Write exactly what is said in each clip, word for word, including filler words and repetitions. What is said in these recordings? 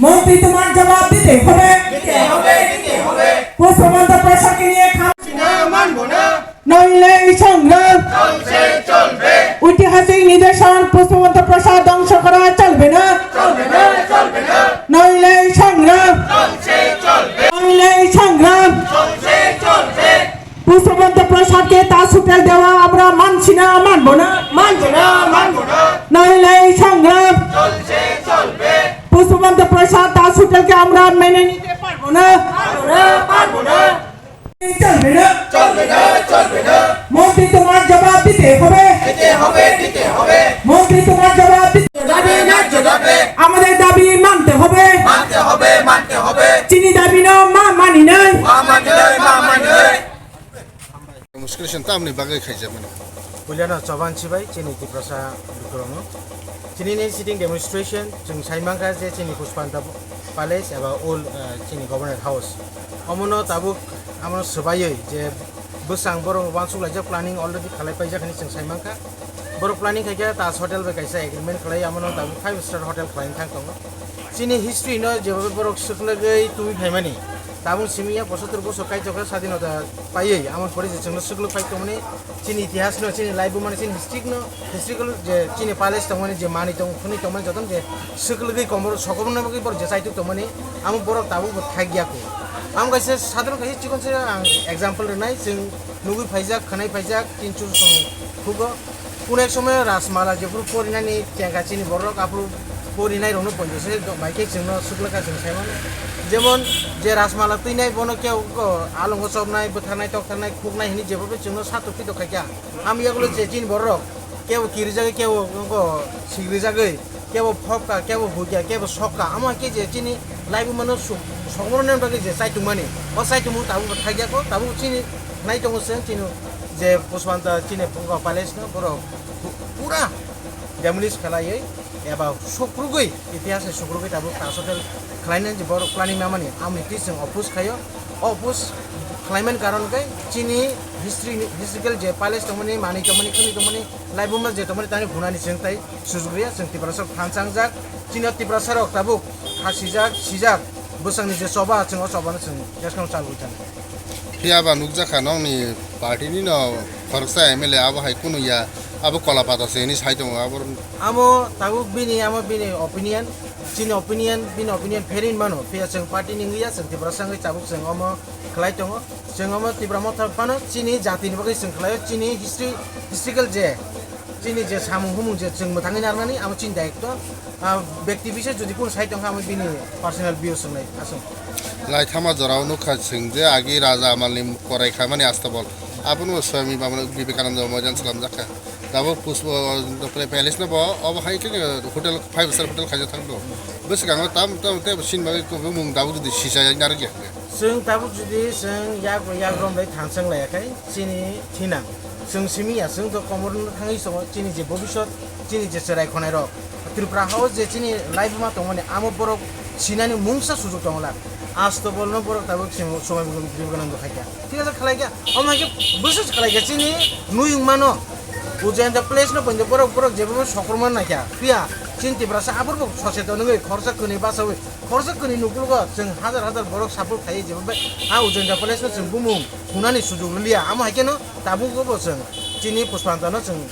মন্ত্রী, তোমার জবাব দিতে হবে। দিতে হবে, দিতে হবে। পুষ্পবন্ত প্রসাদকে নিয়ে খাম- না, মানবো না। নইলে এই সংগ্রাম চলছে, চলবে। ঐতিহাসিক নিদর্শন পুষ্পবন্ত প্রসাদ ধ্বংস করা চলবে না। চলবে না, চলবে না। নইলে এই সংগ্রাম চলছে, চলবে। নইলে এই সংগ্রাম চলছে, চলবে। পুষ্পবন্ত প্রসাদকে তাজ হোটেল দেওয়া আমরা মানছি না, মানবো না। মানবো না, মানবো না। নইলে এই সংগ্রাম চলছে, চলবে। পুষ্পবন্ত প্রসাদ তাজ হোটেলকে আমরা মেনে নিতে পারবো না। পারবো না, পারবো না। চলবে না। চলবে না, চলবে না। মন্ত্রী, তোমার জবাব দিতে হবে। দিতে হবে, দিতে হবে। মন্ত্রী, তোমার জবাব দিতে দাবি ন্যায্য দাবি। আমাদের দাবি মানতে হবে। মানতে হবে, মানতে হবে। চিনি দাবি না, মা মানি নাই। মা মানি নাই, মা মানি নাই। Demonstration tamni bagwi khaijak mano. Puilano choban sibai chini Tiprasa bikromo. Chini ni sitting demonstration chwng sai mankha je chini Puspanta Palace eba old, eh, chini Governor House. Omono tabuk amo swbaiwi je bwsang borok uansuk laijak, planning already khalai paijak hinwi chwng sai mankha. Borok planning khaikha Taj Hotel bai kaisa agreement khlai, amono tabuk five star hotel khlaina thang tongo. Chini history no jeba borok swklagwi tubui phaimani. Tabuk simi ya pochottor bosor kaitor khe sadinota paiwi, amon pore je chwngno swklwk phai tongmani, chini itihas no, chini laibumani, chini history no, historical je chini palace tongmani, je manwi tong, thwnwi tongmani jotono je swklwgwi komor sokomorno bagwi borok je chaitok tongmani, amo borok tabuk bo thakya kho. Amo kaisa sadharon kaisa chikon se ang example rwnai, chwng nugwi phaijak, khwnai phaijak, tinchur song khugo. Kuno ek somoy Rajmala jephuru porinani tengka chini borok, aphuru porinai rokno ponjo se bai khe chwngno swklwkha chwng sai mano. Jemon je Rajmala twinai bono kebo alongo chopnai, bwtharnai, toktharnai, khuknai hinwi jephuru chwngno satok pitok khaikha. Amo yagulo je chini borok kebo kirijagwi, kebo wngkha sikrijagwi, kebo phobkha, kebo huikha, kebo sokha. Amo hai khe je chini laibumano sok-, sokmoroni bagwi je chaitokmani, o chaitokmung tabukbo thakya kho, tabuk chini nai tongo chwng chini je Puspanta chini palace no borok pu-, pura demolish khlaiwi eba sukrugwi, itihas ni sukrugwi tabuk Taj Hotel khlainani je borok planning namani, amoni twi chwng oppose khaio. O oppose khlaimani karon khe chini history ni, historical je palace tongmani, manwi tongmani, khwnwi tongmani, laibuma je tongmani, tani phunani chwng tai sujuk rwya, chwng Tiprasa rok thansa wngjak. Chini o Tiprasa rok tabuk khasijak, sijak, bwsakni je choba, chwng o chobano chwng teskang chalwi thang. Phiya ba nukjakha nokni party ni no khoroksa M L A abo hai kunu ya, abo Kolapata se hinwi sai tongo abo. Amo tabuk bini, amo bini opinion, chini opinion, bini opinion pherin mano, phiya chwng party ni wngya, chwng Tiprasa wngwi tabuk chwng omo khlai tongo. Chwng omo Tipra Motha phano chini jatini bagwi chwng khlaio, chini history, historical je chini je samung humung je chwng mwthangwi narwknani amo chini daitw. Ah, bekti bisek jodi kunu sai tongkha amo bini personal view swngnai aswk. Laithama jorao nukha chwng je agi raja amalni korai khamani Astabol. Abono Swami Baba Vivekananda Moidan slamjakha. Tabuk Puspa, uh, Palace no bo, obo hai khe hotel, five star hotel khaijak thang do. Bwskango tam, tam, tei bo sin bagwi kubui mung tabuk jodi sisa narwk ya. Chwng tabuk jodi chwng yak, yak rom bai thansang laiya khai chini thinang. Chwng simi ya, chwng to komor no thangwi songo chini je bobisot, chini je cherai khonai rok. Tripura hao je chini laibuma tongmani amo borok sinani mungsa sujuk tongla. Asto bolno borok tabuk chwng somai bwkhan, bwkhan nang do khaikha. Thik ase, khlai kha. Omo hai khe bwswk khlai kha chini nuyung mano. Ujayanta Place no pointo borok, borok jebo sokrokma naikha. Phiya chini Tiprasa aborbo soseton wngwi khoroksa kwnwi bachaui, khoroksa kwnwi nukulugo chwng hajar hajar borok support khaiwi jebo bai a Ujayanta Place no chwng bumung hunani sujuk rwliya. Amo hai kheno tabuk bo chwng chini Puspanta no chwng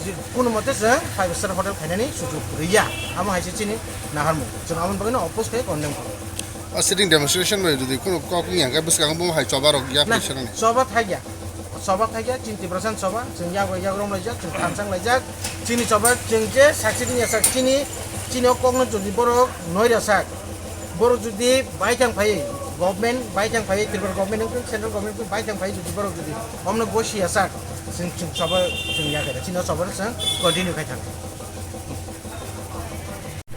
ji-, kunumote chwng five star hotel khainani sujuk rwya. Amo hai se chini naharmung. Chwng aboni bagwi no oppose khai condemn khaio. O sitting demonstration bai jodi kunu kok wngya hwnkhe bwskango bo hai choba rok ya Na, phaisa nani. Choba thaiya. Choba thaiya, chini Tiprasa ni choba, chwng yago yak rom laijak, chwng thansang laijak. Chini choba chwng je saksi wngya sak chini, chini o kokno jodi borok noira sak. Borok jodi baithang phai, government baithang phai, Tripura government wngkhe, central government wngkhe, baithang phai jodi borok jodi omno gosiya sak, chwng, chwng choba chwng ya khe, chini o choba chwng continue khai thang.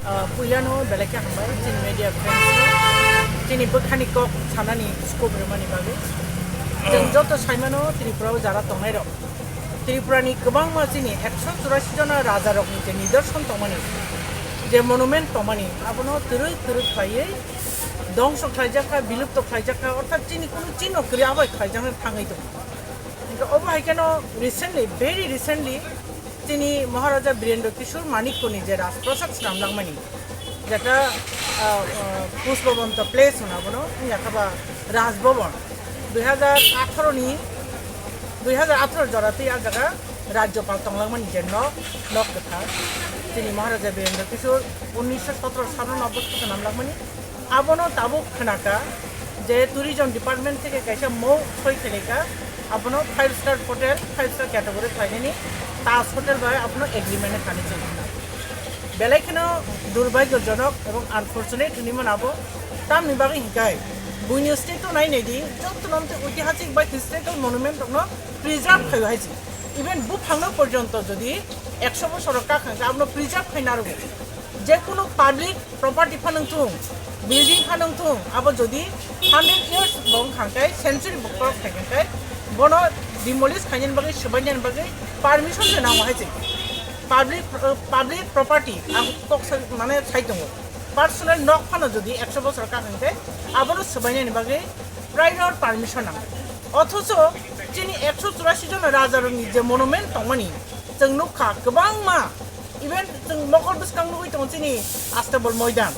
Ah, puilano belai khe hambai chini media friends no, chini bwkhani kok sanani scope rwmani bagwi. Chwng joto saimano Tripura o jara tongnai rok, Tripura ni kwbangma chini ekso churasi jona raja rokni je nidorson tongmani, je monument tongmani, abono twrwi twrwi khlaiwi dongso khlaijak kha, bilupto khlaijak kha, orthat chini kunu chino kwrwi abai khlaijak thangwi tongo. Hingke obo hai kheno recently, very recently, chini Maharaja Birendra Kishore Manikyani je Rajprasad swnamjakmani, jeta Ah, ah, Pushpabanta Place hwna bono, wngya kha ba Raj Bhavan. Dui hajar atharo ni, dui hajar atharo jora twi ah jaga Rajyapal tonglangmani je nok, nok kwthar. Chini Maharaja Birendra Kishore unnisho sotoro salo no aboni swkang namlakmani. Abono tabuk khwnaka je Tourism Department theke kaisa mou soi khlaika, abono five star hotel, five star category khlainani Taj Hotel bai abono agreement thani chwng khna. Belai kheno durbhagyojonok ebong unfortunate hinwi mano abo. Tamni bagwi hinkai buini state o nai naidi, jotto nonte oitihasik bai historical monument rokno preserve khaio hai se. Even buphangno porjonto jodi ekso bosor rok kakhang khe abono preserve khai narwgo. Je kunu public property phanang thung, building phanang thung, abo jodi hundred years bo wngkha khe, century bo cross khai khe, bono demolish khainani bagwi, swbainani bagwi permission se nango hai se. Public, uh, public property ang kok sa-, mane sai tongo. Personal nok phano jodi ekso bosor kakhang khe, abono swbainani bagwi prior permission nango. Othocho chini ekso churasi jon rajarokni je monument tongmani, chwng nukha kwbangma, even chwng mokol bwskang nugwi tongo chini Astabol Moidan.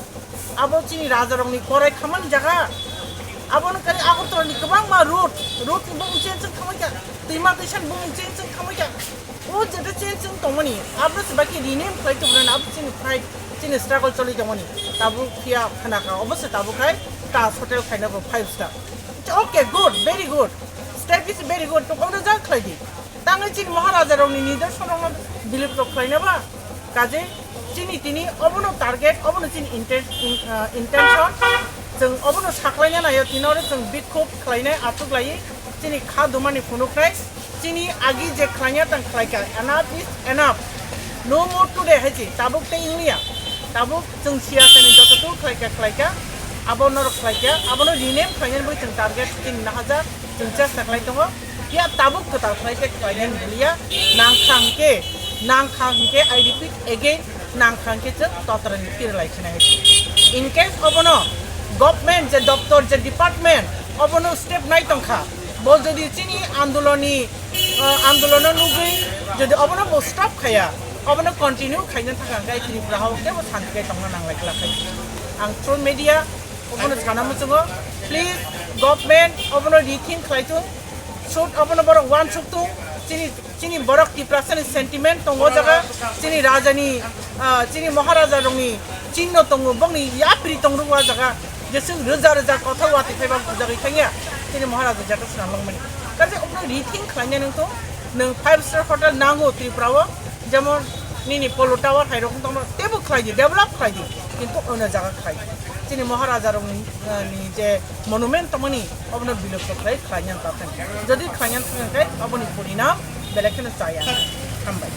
Abo chini rajarokni korai khamani jaga. Abono kari Agartala ni kwbangma road, road ni bumung change wng khamai kha, twima twisa ni bumung change wng khamai kha. O jeta change wng tongmani, abo se baki rename khlai tongmani, abo chini fight, chini struggle choli tongmani. Tabuk phiya khana kha, obo se tabuk khai Taj Hotel khaina bo five star. Okay, good, very good. Step is very good. To kono jang khlai di. Tangwi chini Maharaja rokni nidorsonrokno bilipto khlaina ba? Kaje chini tini obono target, obono chini inten-, in-, ah, intention. Chwng obono saklaina naio, tini oro chwng bikhub khlainai, achuk laiwi chini kha dumani phunuknai. Chini agi je khlaina tang khlaika, enough is enough. No more today hai chi, tabuk tei wngya. Tabuk chwng siyasani joto tu khlaika, khlaika, abo norok khlaika, abono rename khlainani bagwi chwng target chini nahaja, chwng chesta khlai tongo. Phiya tabuk kwtal khlai khe khlainani buliya, nangkha hwnkhe, nangkha hwnkhe, I repeat again, nangkha hwnkhe chwng totrani kirilai khinai. In case obono government je doptor je department obono step nai tongkha, bo jodi chini andoloni, uh, andolono nugwi jodi obono bo stop khaya, obono continue khaina thangkha hwnkhe Tripura o kebo santi khe tongna nanglai glak hai. Ang through media obono sana muchungo, please government obono rethink khlai thung, should obono borok uansuk thung, chini, chini borok Tiprasani sentiment tongo o jaga, chini rajani, ah, chini Maharaja rokni chinno tongo, bokni yapri tong rwo o jaga, jeswk rwja rwja kothok watwi phaiba bujagwi thangya, chini Maharaja jeta swnam langmani. Kaje obono rethink khlaina nung thung, nung five star hotel nango Tripura o, jemon nini Polo Tower hai rok tongma tebo khlai di, develop khlai di, kintu ono jaga khlai di. Chini Maharaja rokni, ah, ni je monument tongmani obono bilupto khlai khlaina ta thang. Jodi khlaina thang khe oboni porinam belai kheno chaya. Hambai.